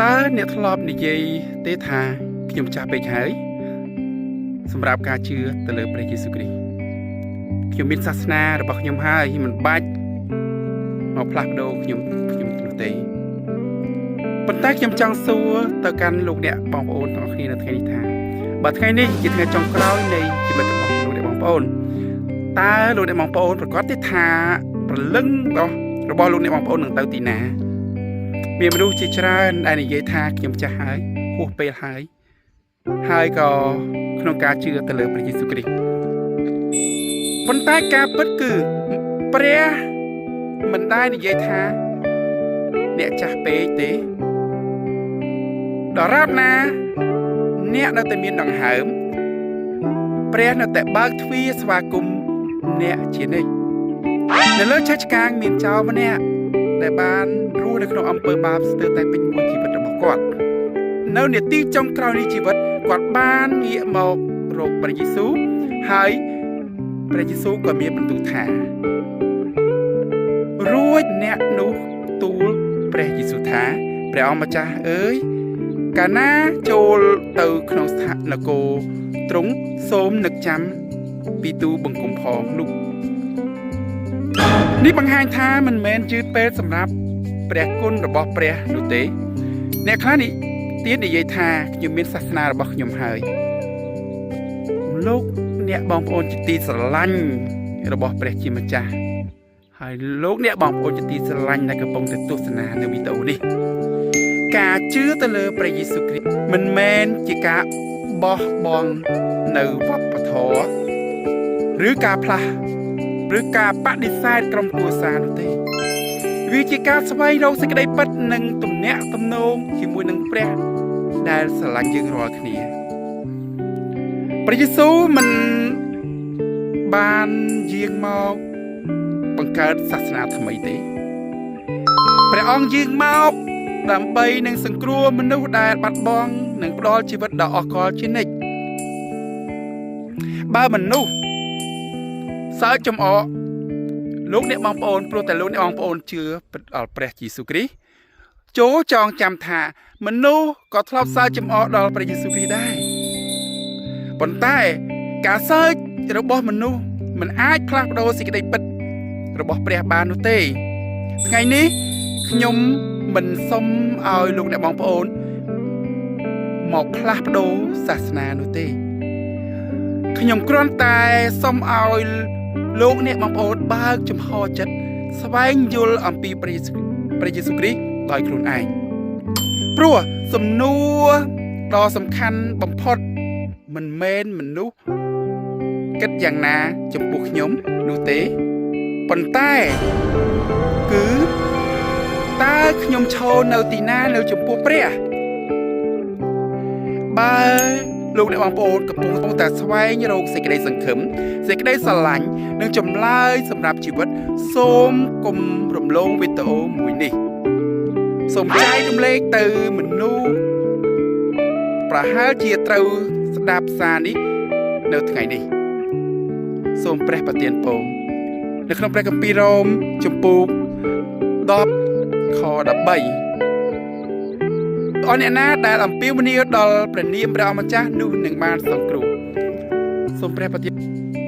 តើអ្នកធ្លាប់និយាយទេថាខ្ញុំចាស់ពេកហើយសម្រាប់ការជឿទៅលើព្រះយេស៊ូវគ្រីស្ទខ្ញុំមានសាសនារបស់ខ្ញុំហើយមិនបាច់មកផ្លាស់ប្ដូរខ្ញុំខ្ញុំនោះទេប៉ុន្តែខ្ញុំចង់សួរទៅកាន់លោកអ្នកបងប្អូនទាំងអស់គ្នានៅថ្ងៃនេះថាបើថ្ងៃនេះជាថ្ងៃចុងក្រោយនៃជីវិតរបស់លោកអ្នកបងប្អូនតើលោកអ្នកបងប្អូនប្រកាសទេថាព្រលឹងរបស់លោកអ្នកបងប្អូននឹងទៅទីណា មានមនុស្សជាច្រើនដែលនិយាយថាខ្ញុំចាស់ហើយហួសពេលហើយហើយក៏ក្នុងការជឿទៅលើព្រះយេស៊ូវគ្រីស្ទប៉ុន្តែការពិតគឺព្រះមិនដែលនិយាយថាអ្នកចាស់ពេកទេដរាបណាអ្នកនៅតែមានដង្ហើមព្រះនៅតែបើកទ្វារស្វាគមន៍អ្នកជានិច្ចនៅលើឆេះឆ្កាងមានចោរម្នាក់ដែលបានរស់នៅក្នុងអំពើបាបស្ទើរតែពេញមួយជីវិតរបស់គាត់នៅនាទីចុងក្រោយនៃជីវិតគាត់បានងាកមករកព្រះយេស៊ូវហើយព្រះយេស៊ូវក៏មានបន្ទូលថារួចអ្នកនោះទូលព្រះយេស៊ូវថាព្រះអង្គម្ចាស់អើយកាលណាចូលទៅក្នុងស្ថាននគរទ្រង់សូមនឹកចាំពីទូបង្គំផងនោះនេះបង្ហាញថាមិនមែនយឺតពេលសម្រាប់ព្រះគុណរបស់ព្រះនោះទេអ្នកខ្លះនេះទៀតនិយាយថាខ្ញុំមានសាសនារបស់ខ្ញុំហើយលោកអ្នកបងប្អូនជាទីស្រឡាញ់របស់ព្រះជាម្ចាស់ហើយលោកអ្នកបងប្អូនជាទីស្រឡាញ់ដែលកំពុងតែទស្សនានៅវីដេអូនេះការជឿទៅលើព្រះយេស៊ូវគ្រីស្ទមិនមែនជាការបោះបង់នៅវប្បធម៌ឬការផ្លាស់ឬការបដិសេធក្រុមគ្រួសារនោះទេវាជាការស្វែងរកសេចក្តីពិតនិងទំនាក់ទំនងជាមួយនឹងព្រះដែលស្រឡាញ់យើងរាល់គ្នាព្រះយេស៊ូវមិនបានយាងមកបង្កើតសាសនាថ្មីទេព្រះអង្គយាងមកដើម្បីនឹងសង្គ្រោះមនុស្សដែលបាត់បង់និងផ្ដល់ជីវិតដ៏អស្ចារ្យជានិច្ចបើមនុស្សសើចចំអកលោកអ្នកបងប្អូនព្រោះតែលោកអ្នកបងប្អូនជឿដល់ព្រះយេស៊ូវគ្រីស្ទចូលចងចាំថាមនុស្សក៏ធ្លាប់សើចចំអកដល់ព្រះយេស៊ូវគ្រីស្ទដែរប៉ុន្តែការសើចរបស់មនុស្សមិនអាចផ្លាស់ប្ដូរសេចក្តីពិតរបស់ព្រះបាននោះទេថ្ងៃនេះខ្ញុំមិនសុំឲ្យលោកអ្នកបងប្អូនមកផ្លាស់ប្ដូរសាសនានោះទេខ្ញុំគ្រាន់តែសុំឲ្យលោកអ្នកបងប្អូនបើកចំហចិត្តស្វែងយល់អំពីព្រះយេស៊ូវគ្រីស្ទដោយខ្លួនឯងព្រោះសំណួរដ៏សំខាន់បំផុតមិនមែនមនុស្សគិតយ៉ាងណាចំពោះខ្ញុំនោះទេប៉ុន្តែគឺតើខ្ញុំឈរនៅទីណានៅចំពោះព្រះបើលោកអ្នកបងប្អូនកំពុងតែស្វែងរកសេចក្តីសង្ឃឹមសេចក្តីស្រឡាញ់និងចម្លើយសម្រាប់ជីវិតសូមកុំរំលងវីដេអូមួយនេះសូមចែករំលែកទៅមនុស្សប្រហែលជាត្រូវស្ដាប់សារនេះនៅថ្ងៃនេះសូមព្រះប្រទានពរនៅក្នុងព្រះគម្ពីររ៉ូមជំពូក10ខ13អរអ្នកណាដែលអំពាវនាវដល់ព្រះនាមព្រះអម្ចាស់នោះនឹងបានសង្គ្រោះសូមព្រះប្រទាន